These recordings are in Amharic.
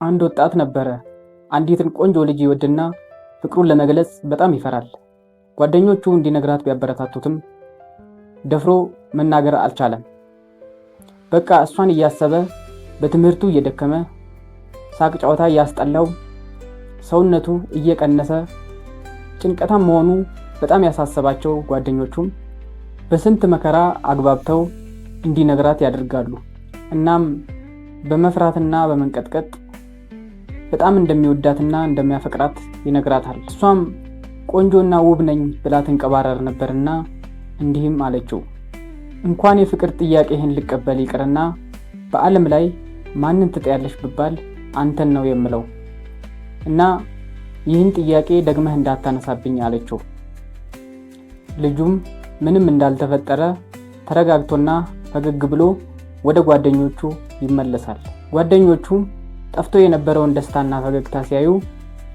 አንድ ወጣት ነበረ። አንዲትን ቆንጆ ልጅ ይወድና ፍቅሩን ለመግለጽ በጣም ይፈራል። ጓደኞቹ እንዲነግራት ቢያበረታቱትም ደፍሮ መናገር አልቻለም። በቃ እሷን እያሰበ በትምህርቱ እየደከመ፣ ሳቅ ጨዋታ እያስጠላው፣ ሰውነቱ እየቀነሰ፣ ጭንቀታም መሆኑ በጣም ያሳሰባቸው ጓደኞቹም በስንት መከራ አግባብተው እንዲነግራት ያደርጋሉ። እናም በመፍራትና በመንቀጥቀጥ በጣም እንደሚወዳትና እንደሚያፈቅራት ይነግራታል። እሷም ቆንጆና ውብ ነኝ ብላ ትንቀባረር ነበርና እንዲህም አለችው፣ እንኳን የፍቅር ጥያቄህን ልቀበል ይቅርና በዓለም ላይ ማንን ትጠያለሽ ብባል አንተን ነው የምለው፣ እና ይህን ጥያቄ ደግመህ እንዳታነሳብኝ አለችው። ልጁም ምንም እንዳልተፈጠረ ተረጋግቶና ፈገግ ብሎ ወደ ጓደኞቹ ይመለሳል። ጓደኞቹም ጠፍቶ የነበረውን ደስታና ፈገግታ ሲያዩ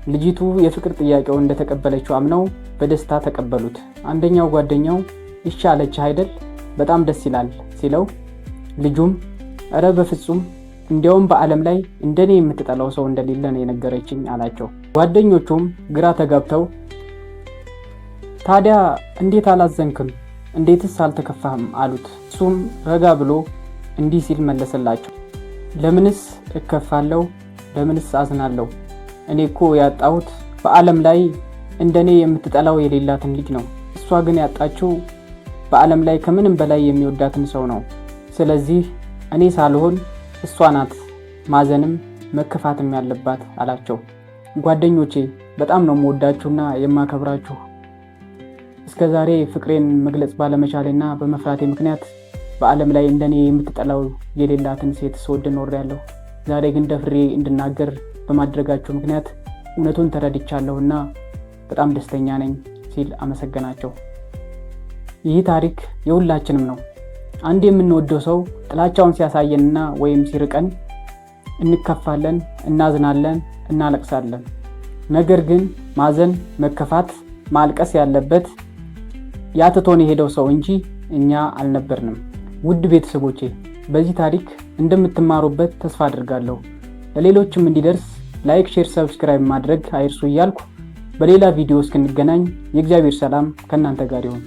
ልጅቱ የፍቅር ጥያቄውን እንደተቀበለችው አምነው በደስታ ተቀበሉት። አንደኛው ጓደኛው እሺ አለችህ አይደል? በጣም ደስ ይላል ሲለው፣ ልጁም እረ በፍጹም፣ እንዲያውም በዓለም ላይ እንደኔ የምትጠላው ሰው እንደሌለ ነው የነገረችኝ አላቸው። ጓደኞቹም ግራ ተጋብተው ታዲያ እንዴት አላዘንክም? እንዴትስ አልተከፋህም? አሉት። እሱም ረጋ ብሎ እንዲህ ሲል መለሰላቸው። ለምንስ እከፋለሁ? ለምንስ አዝናለሁ? እኔ እኮ ያጣሁት በዓለም ላይ እንደኔ የምትጠላው የሌላትን ልጅ ነው። እሷ ግን ያጣችው በዓለም ላይ ከምንም በላይ የሚወዳትን ሰው ነው። ስለዚህ እኔ ሳልሆን እሷ ናት ማዘንም መከፋትም ያለባት አላቸው። ጓደኞቼ፣ በጣም ነው የምወዳችሁና የማከብራችሁ። እስከ ዛሬ ፍቅሬን መግለጽ ባለመቻሌና በመፍራቴ ምክንያት በዓለም ላይ እንደኔ የምትጠላው የሌላትን ሴት ስወድ ኖሬያለሁ። ዛሬ ግን ደፍሬ እንድናገር በማድረጋችሁ ምክንያት እውነቱን ተረድቻለሁና በጣም ደስተኛ ነኝ ሲል አመሰገናቸው። ይህ ታሪክ የሁላችንም ነው። አንድ የምንወደው ሰው ጥላቻውን ሲያሳየንና ወይም ሲርቀን እንከፋለን፣ እናዝናለን፣ እናለቅሳለን። ነገር ግን ማዘን፣ መከፋት፣ ማልቀስ ያለበት ያ ትቶን የሄደው ሰው እንጂ እኛ አልነበርንም። ውድ ቤተሰቦቼ፣ በዚህ ታሪክ እንደምትማሩበት ተስፋ አድርጋለሁ። ለሌሎችም እንዲደርስ like፣ share፣ subscribe ማድረግ አይርሱ እያልኩ በሌላ ቪዲዮ እስክንገናኝ የእግዚአብሔር ሰላም ከእናንተ ጋር ይሁን።